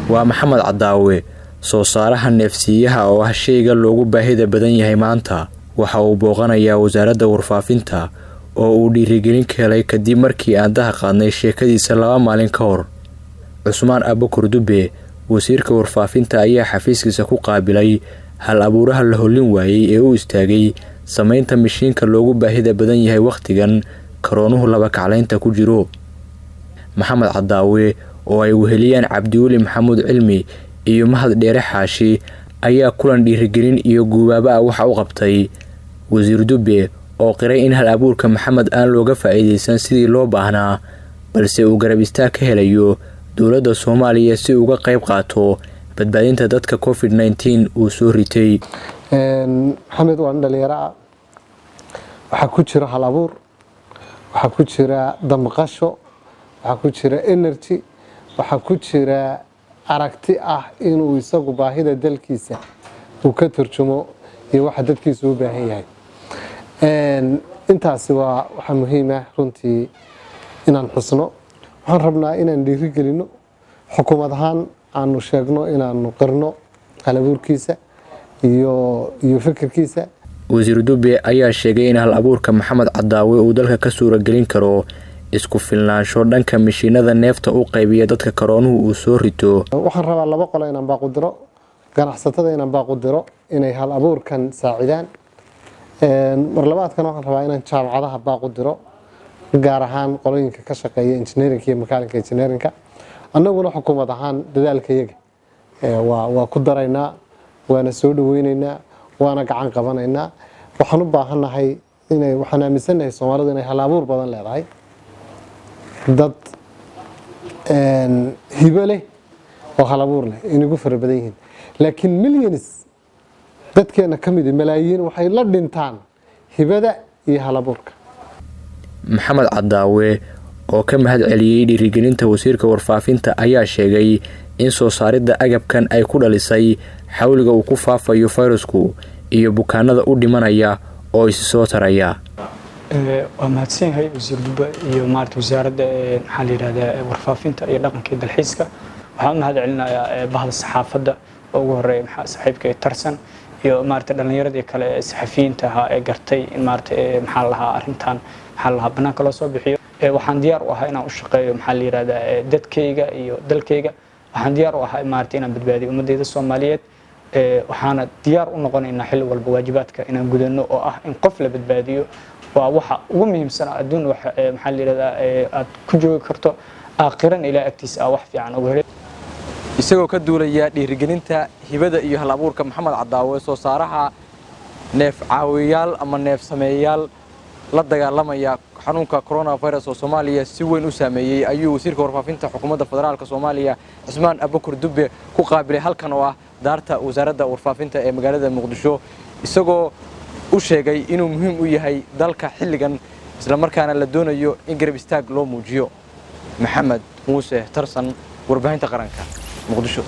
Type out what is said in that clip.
Waa Maxamed Cadaawe, soo saaraha neefsiiyaha oo ah shayga loogu baahida badan yahay maanta. Waxa uu booqanayaa Wasaaradda Warfaafinta oo uu dhiirigelin ka helay kadib markii aan daha qaadnay sheekadiisa 2 maalin ka hor. Cusmaan Abukar Dube, wasiirka warfaafinta, ayaa xafiiskiisa ku qaabilay hal abuuraha la hollin waayey ee u istaagay samaynta mishiinka loogu baahida badan yahay wakhtigan karoonuhu laba kaclaynta ku jiro. Maxamed Cadaawe oo ay weheliyaan Cabdiweli Maxamuud Cilmi iyo Mahad Dheere Xaashi ayaa kulan dhiirigelin iyo guubaaba ah waxa u qabtay wasiir Dube, oo qiray in hal abuurka Maxamed aan looga faa'iidaysan sidii loo baahnaa, balse uu garab istaag ka helayo dowladda Soomaaliya si uga qayb qaato badbaadinta dadka COVID-19 uu soo ritay. Maxamed waa nin dhalinyaro ah. Waxaa ku jira hal abuur, waxaa ku jira damqasho, waxaa ku jira energy, waxaa ku jira aragti ah inuu isagu baahida dalkiisa uu ka turjumo iyo waxa dadkiisa u baahan yahay. Intaasi waa waxaa muhiim ah runtii inaan xusno. Waxaan rabnaa inaan dhiirigelino, xukuumad ahaan aanu sheegno inaanu qirno hal abuurkiisa iyo fikirkiisa. Wasiir Dube ayaa sheegay in hal abuurka Maxamed Cadaawe uu dalka ka suuragelin karo isku filnaansho dhanka mishiinada neefta u qaybiya dadka karoonuhu uu soo rito. Waxaan rabaa laba qolo inaan baaqu diro: ganacsatada inaan baaqu diro inay hal abuurkan saacidaan. Mar labaadkana waxaan rabaa inaan jaamacadaha baaqu diro, gaar ahaan qolooyinka ka shaqeeya engineerinka iyo mechanical engineerinka. Annaguna xukuumad ahaan dadaalkayaga waa ku daraynaa, waana soo dhaweynaynaa, waana gacan qabanaynaa. Waxaan u baahannahay inay, waxaan aaminsannahay Soomaalidu inay hal abuur badan leedahay, dad hibo leh oo hal abuur leh inagu fara badan yihiin, laakiin millions dadkeena ka midi, malaayiin, waxay la dhintaan hibada iyo hal abuurka. Maxamed Cadaawe oo ka mahad celiyey dhiirigelinta wasiirka warfaafinta ayaa sheegay in soo saaridda agabkan ay ku dhalisay xawliga uu ku faafayo fayrasku iyo bukaanada u dhimanaya oo isi soo taraya. Waa mahadsan yahay wasiir Dubbe iyo maarata wasaaradda, maxaa la yidhahdaa, warfaafinta iyo dhaqanka iyo dalxiiska. Waxaan u mahad celinayaa bahda saxaafadda oo ugu horeeya saaxiibka ee Tarsan iyo maarata dhallinyaradii kale ee saxafiyiinta ahaa ee gartay in maarata, maxaa la lahaa, arrintan, maxaa la lahaa, bannaanka loo soo bixiyo. Waxaan diyaar u ahaa inaan u shaqeeyo, maxaa la yidhahdaa, dadkayga iyo dalkayga. Waxaan diyaar u ahaa maarata inaan badbaadiyo ummadayda Soomaaliyeed. Waxaana diyaar u noqonaynaa xilli walba waajibaadka inaan gudano, oo ah in qof la badbaadiyo waa waxa ugu muhiimsan adduun wax, maxaa la yidhahdaa, aad ku joogi karto, aakhiran ilaa agtiisa aa wax fiican uga helay. Isagoo ka duulaya dhiirigelinta hibada iyo hal abuurka Maxamed Cadaawe, soo saaraha neef caawiyaal ama neef sameeyayaal la dagaalamaya xanuunka coronavirus oo Soomaaliya si weyn u saameeyey, ayuu wasiirka warfaafinta Xukuumadda Federaalka Soomaaliya, Cismaan Abukar Dubbe, ku qaabilay halkan oo ah daarta Wasaaradda Warfaafinta ee magaalada Muqdisho, isagoo u sheegay inuu muhiim u yahay dalka xilligan, islamarkaana la doonayo in garab istaag loo muujiyo. Maxamed Muuse Tarsan, Warbaahinta Qaranka, Muqdisho.